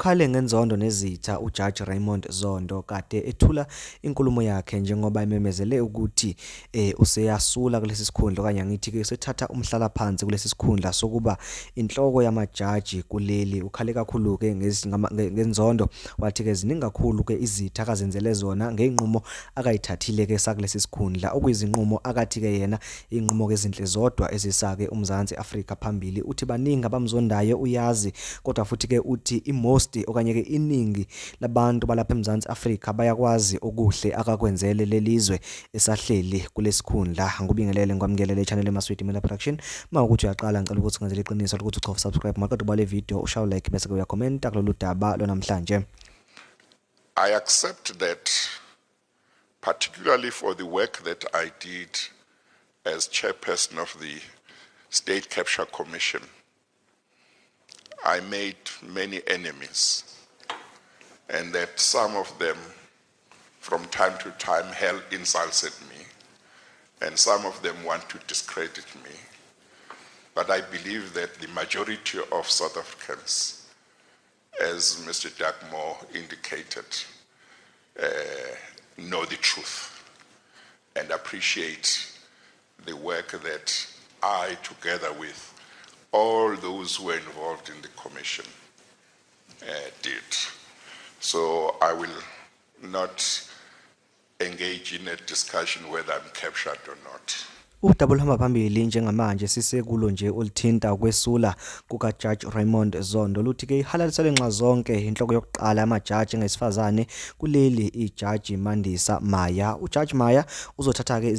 Ukhale ngenzondo nezitha uJaji Raymond Zondo kade ethula inkulumo yakhe njengoba ememezele ukuthi useyasula kulesi sikhundla, okanye angithi-ke usethatha umhlalaphansi kulesi sikhundla sokuba inhloko yamajaji kuleli. Ukhale kakhulu-ke ngenzondo, wathi-ke ziningi kakhulu-ke izitha akazenzele zona ngey'nqumo akayithathile-ke sakulesi sikhundla, okuyizinqumo akathi-ke yena iy'nqumo-ke ezinhle zodwa ezisa-ke uMzansi Afrika phambili. Uthi baningi abamzondayo uyazi, kodwa futhi-ke uthi i-most okanye-ke iningi labantu balapha eMzansi Afrika bayakwazi okuhle akakwenzele lelizwe esahleli kulesikhundla. Ngikubingelele, ngikwamukele channel eMaswidi Media Production. Uma ukuthi uyaqala, ngicela ukuthi ungenzele iqiniso lokuthi uchofe subscribe, maqeda ubale video ushaye like, bese ke uyakhomenta kulolu daba lwanamhlanje. I accept that, particularly for the work that I did as chairperson of the State Capture Commission, I made many enemies, and that some of them, from time to time, hurl insults at me, and some of them want to discredit me. But I believe that the majority of South Africans, as Mr. Dugmore indicated, know the truth and appreciate the work that I, together with all those who were involved in the commission, did. So I will not engage in a discussion whether I'm captured or not. Udaba oluhamba phambili njengamanje sisekulo nje oluthinta ukwesula kukaJudge Raymond Zondo luthi-ke ihalaliselwe nxazonke inhloko yokuqala yamajaji ngesifazane kuleli, iJaji Mandisa Maya. UJudge Maya uzothatha-ke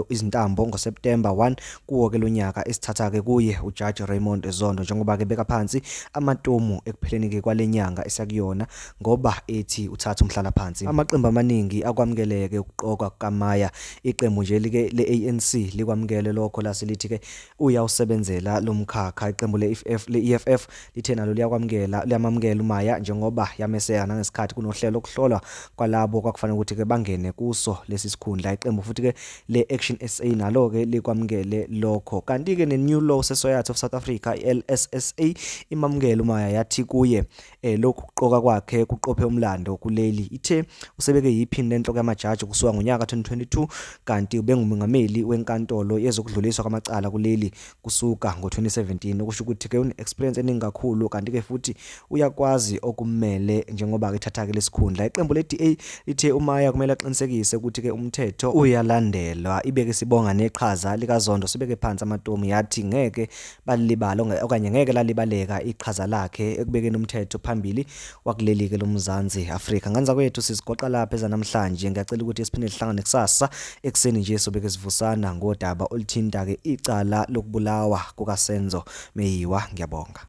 izintambo ngoSeptember 1 kuwo-ke lo nyaka, esithatha-ke kuye uJudge Raymond Zondo, njengoba-ke beka phansi amatomu ekupheleni-ke kwale nyanga esakuyona, ngoba ethi uthatha umhlalaphansi. Amaqembu amaningi akwamukeleke ukuqokwa kukaMaya. Iqembu nje like le-ANC likwamukele lokho, lase lithi-ke uyawusebenzela lo mkhakha. Iqembu le-EFF le-EFF lithe nalo liyakwamukela, liyamamukela uMaya, njengoba yameseka nangesikhathi kunohlelo lokuhlolwa kwalabo kwakufanele ukuthi-ke bangene kuso lesi sikhundla. Iqembu futhi-ke le-Action SA nalo-ke likwamukele lokho, kanti-ke ne-New Law Society of South Africa, i-LSSA, imamukele uMaya, yathi kuye lokhu kuqoka kwakhe kuqophe umlando kuleli. Ithe usebeke yiphini lenhloko yamajaji kusuka ngonyaka 2022, kanti ubengumengameli wenkantolo yezokudluliswa kwamacala kuleli kusuka ngo-2017, okusho ukuthi-ke une-experience eningi kakhulu, kanti-ke futhi uyakwazi okumele njengoba-ke ethatha-ke lesikhundla. Iqembu le-DA lithe uMaya kumele aqinisekise ukuthi-ke umthetho uyalandelwa. Ibeke sibonga neqhaza likaZondo sibeke phansi amatomu, yathi ngeke balilibala okanye ngeke lalibaleka iqhaza lakhe ekubekeni umthetho phambili wakuleli-ke loMzansi Afrika. Nganza kwethu, sizigoqa lapha ezanamhlanje. Ngiyacela ukuthi siphinde sihlangane kusasa ekuseni nje, sobeke sivusana ngodaba oluthinta-ke icala lokubulawa kukaSenzo Meyiwa. Ngiyabonga.